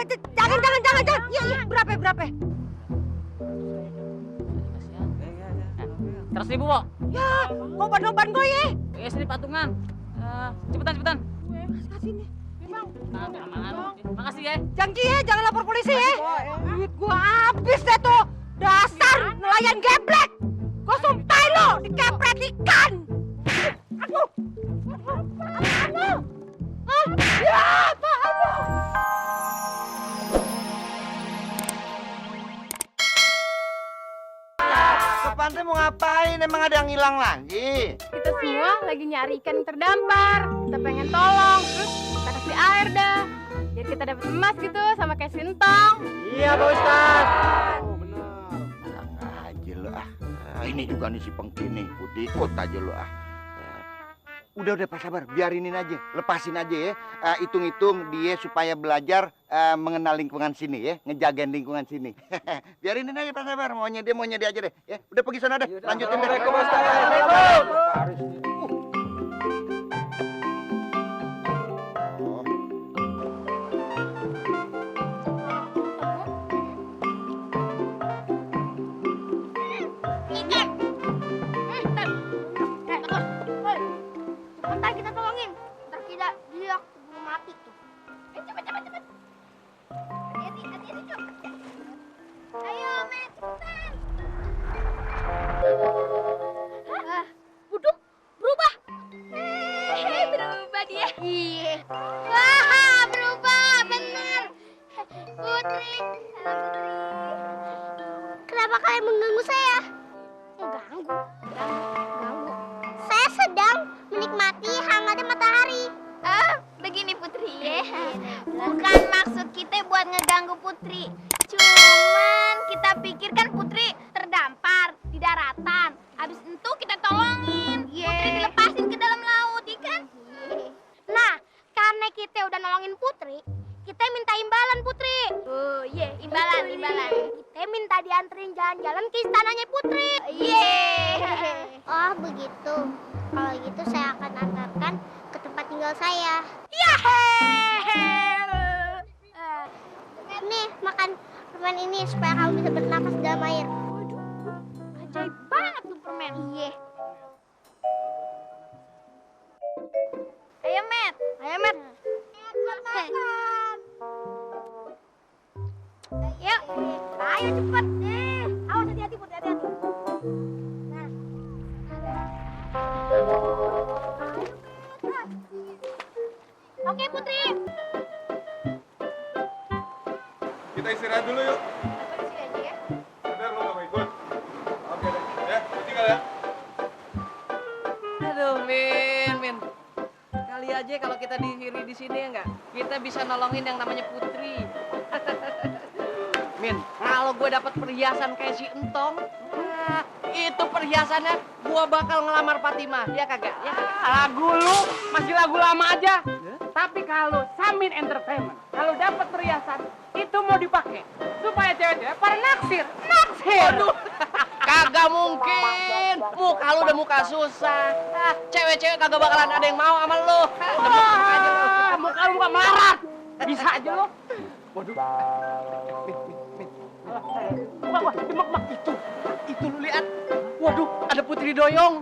Jangan. Iya, berapa? 100.000, Bo. Ya, kok ban gue ya? Sini patungan. Cepetan. Kasih nih. Makasih ya. Janji ya, jangan lapor polisi ya. Duit gua habis deh tuh. Dasar nelayan geblek. Gua sumpahin lo dikepret ikan. Aduh. Apaan lo? Hah? Ya, apaan lo? Ke pantai mau ngapain? Emang ada yang hilang lagi? Kita semua lagi nyari ikan yang terdampar. Kita pengen tolong, terus kita kasih air dah. Jadi kita dapat emas gitu sama kayak sintong. Iya, Pak Ustaz. Oh, benar. Enak aja lo ah. Ini juga nih si Pengki nih, ikut aja lo ah. Udah Pak sabar, biarinin aja, lepasin aja ya. Hitung-hitung dia supaya belajar mengenal lingkungan sini ya, ngejagain lingkungan sini. Biarinin aja Pak sabar, maunya dia aja deh. Ya, udah pergi sana deh, lanjutin deh. Assalamualaikum, Ustaz. Bentar kita tolongin. Ntar kita dia keburu mati tuh. Cepet. Hati-hati, Cuk. Ayo, Met, cepetan. Waduh, berubah. Berubah dia. Iya. Wah, berubah, bener. Putri. Kenapa kalian mengganggu saya? Mengganggu? Saya sedang menikmati hangatnya matahari. Begini Putri ya. Bukan maksud kita buat ngeganggu Putri. Cuman kita pikirkan Putri terdampar di daratan. Habis itu kita tolongin. Putri dilepasin ke dalam laut, ya kan? Nah, karena kita udah nolongin Putri, kita minta imbalan Putri. Oh iya, imbalan. Kita minta dianterin jalan-jalan ke istananya Putri. Oh begitu. Kalau gitu saya akan antarkan ke tempat tinggal saya. Nih, makan permen ini supaya kamu bisa bernafas dalam air. Waduh, ajaib banget tuh permen. Iya. Ayo, Met. Makan. Yuk, ayo cepet. Awas hati-hati, Putri, hati-hati. Nah. Oke, Putri. Kita istirahat dulu yuk. Sini aja ya. Udah, lo gak mau ikut? Oke deh. Ya, gue tinggal ya. Aduh, Min. Kali aja kalau kita dihiri di sini ya enggak, kita bisa nolongin yang namanya Putri. Min, kalau gue dapat perhiasan kayak si Entong, itu perhiasannya gua bakal ngelamar Fatimah. Ya kagak? Ya kagak? Lagu lu masih lagu lama aja. Tapi kalau Samin Entertainment, kalau dapat perhiasan itu mau dipakai supaya cewek-cewek pada naksir. Aduh, kagak mungkin. Muka lu udah muka susah. Cewek-cewek kagak bakalan ada yang mau sama lu. Muka lu gak melarat. Bisa aja lu. Waduh. Min. Wah, demak Itu lu lihat. Waduh, ada Putri Doyong.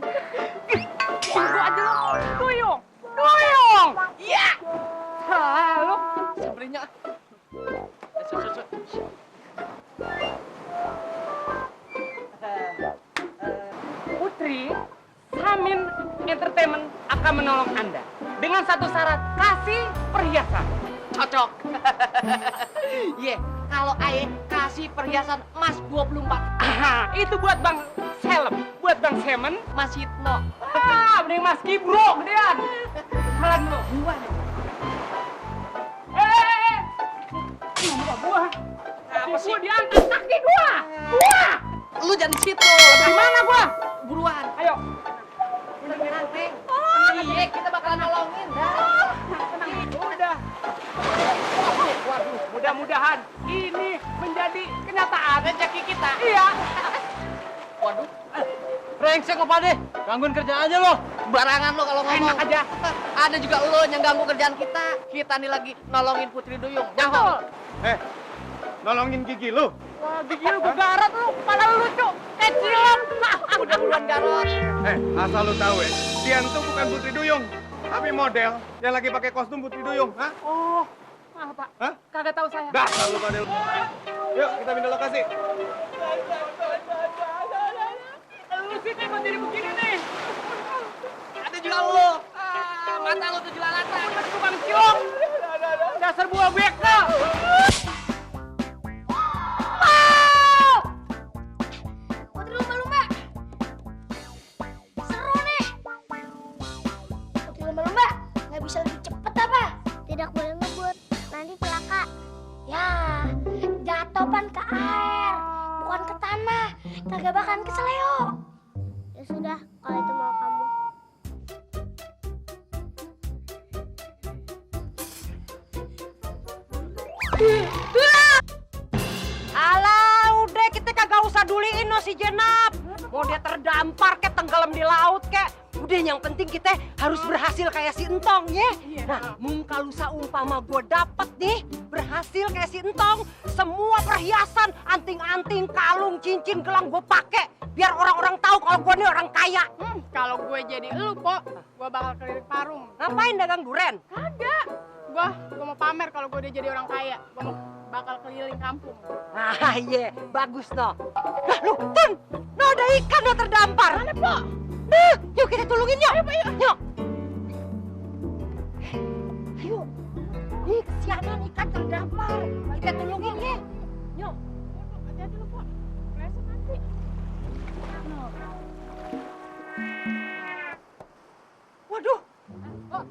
Tunggu aja lu. Doyong. Iya. Lu Sabrinya. Putri, Samin Entertainment akan menolong Anda dengan satu syarat, kasih perhiasan. Cocok. Iya, kalau Aye kasih perhiasan emas 24. Itu buat Bang Selem, buat Bang Semen. Mas Hitno. Mending Mas Kibro gedean. Jalan lu. Gua nih. Gua. Apa sih? Gua diangkat kaki gua. Lu jangan di situ. Dari mana gua? Buruan. Ayo. Nanti. Iya, kita bakalan nolongin. Udah. Waduh, mudah-mudahan ini menjadi kenyataan. Rezeki kita. Iya. Waduh. Brengsek apa deh? Gangguin kerjaan aja lo. Barangan lo kalau ngomong. Enak aja. Ada juga lo yang ganggu kerjaan kita. Kita nih lagi nolongin Putri Duyung. Betul. Nolongin gigi lu. Wah, gigi lu garot lu, kepala lu lucu. Kayak cilok. Udah buruan garot. Asal lu tahu ya, Dian tuh bukan Putri Duyung, tapi model yang lagi pakai kostum Putri Duyung. Hah? Oh, maaf Pak. Hah? Kagak tahu saya. Dah, lu pada lu. Yuk, kita pindah lokasi. Lu sini mau jadi begini nih. Ada juga lu. Mata lu tuh jelalatan. Tukang cilok. Dasar buah beka. Putri lumba-lumba. Seru nih. Putri lumba-lumba, nggak bisa lebih cepet apa? Tidak boleh ngebut, nanti celaka. Ya, jatuhkan ke air, bukan ke tanah. Kagak bakalan keseleo. Ya sudah, kalau itu mau kamu. Alah, udah kita kagak usah duliin no si Jenap. Mau dia terdampar kayak tenggelam di laut kayak. Udah yang penting kita harus berhasil kayak si Entong ya. Nah, kalau seumpama gue dapet nih berhasil kayak si Entong, semua perhiasan, anting-anting, kalung, cincin, gelang gue pakai biar orang-orang tahu kalau gue nih orang kaya. Kalau gue jadi lu, Pok, gue bakal keliling parung. Ngapain dagang duren? Kagak. Gue mau pamer kalau gue udah jadi orang kaya. Gue mau bakal keliling kampung. Ah iya, bagus no. Nah lu, Tun, no ada ikan no terdampar. Mana, Pok? Nah, yuk kita tolongin yuk. Yuk. Ayo. Nih, kesianan ikan terdampar. Kita tolongin ya. Yuk. Hati-hati lu, Pok. Keleset nanti. Waduh. Pok.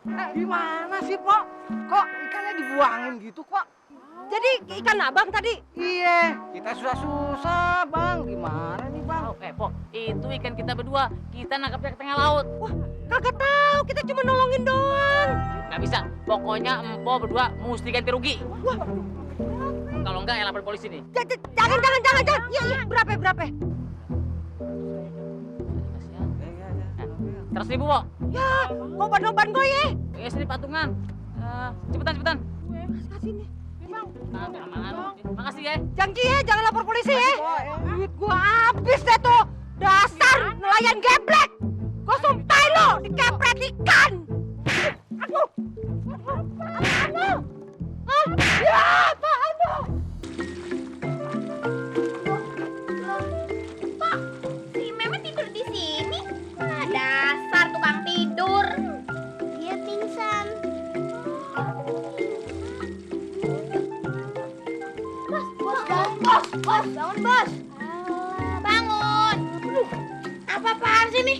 Gimana sih, Pok? Kok ikannya dibuangin gitu, kok? Jadi ikan abang tadi? Iya, kita susah-susah, Bang. Gimana nih, Bang? Pok, itu ikan kita berdua. Kita nangkapnya ke tengah laut. Wah, kagak tahu. Kita cuma nolongin doang. Nggak bisa. Pokoknya empo berdua mesti ganti rugi. Wah, Kalau enggak, ya lapor polisi nih. jangan. Iya, berapa? 100.000, Pok. Ya, oban gue ya. Ya, sini patungan. Cepetan. Kasih nih. Makasih ya. Janji ya, jangan lapor polisi ya. Duit gua habis deh tuh. Dasar nelayan geblek. Gua sumpahin lo dikepret ikan. Aduh. Apaan lo? Hah? Ya, apaan lo? Pak, si Meme tidur di sini. Ah, dasar tukang tidur. Dia pingsan. Bos, bangun bos. Bangun. Apa-apaan sih nih?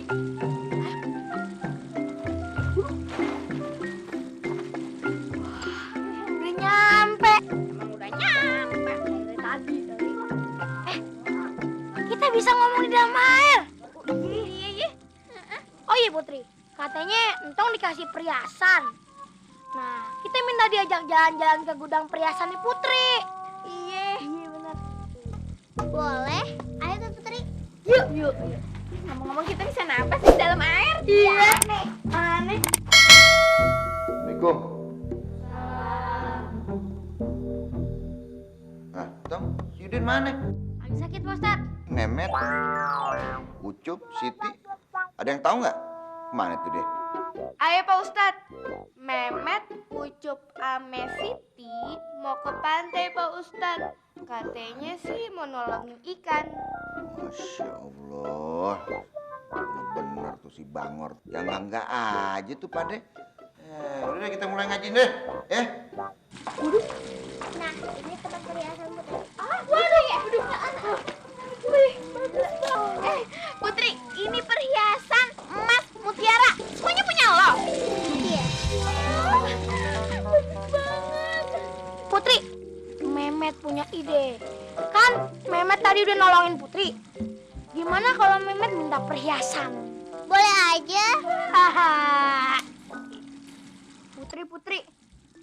Udah nyampe. Emang udah nyampe dari tadi. Kita bisa ngomong di dalam air. Iya. Oh iya Putri, katanya Entong dikasih perhiasan. Nah, kita minta diajak jalan-jalan ke gudang perhiasan di Putri. Iya benar. Boleh, ayo Teh Putri. Yuk. Ngomong-ngomong kita bisa napas di dalam air. Iya. Aneh. Assalamualaikum. Nah, Tong, si Yudin mana? Lagi sakit Pak Ustadz. Memet, Ucup, Siti. Ada yang tahu nggak? Kemana tuh dia? Ayo Pak Ustadz, Memet, Ucup, ame Siti mau ke pantai Pak Ustadz. Katanya sih mau nolongin ikan. Masya Allah. Bener-bener tuh si Bangor. Yang enggak aja tuh Pade. Udah deh, kita mulai ngaji deh. Nah, ini tempat perhiasan Putri. Waduh ya, Wih, bagus banget. Putri, ini perhiasan emas mutiara. Semuanya punya lo. Iya. Bagus banget. Putri, Memet punya ide. Kan Memet tadi udah nolongin Putri. Gimana kalau Memet minta perhiasan? Boleh aja. Haha. Putri,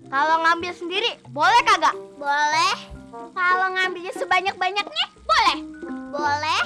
kalau ngambil sendiri boleh kagak? Boleh. Kalau ngambilnya sebanyak-banyaknya boleh? Boleh.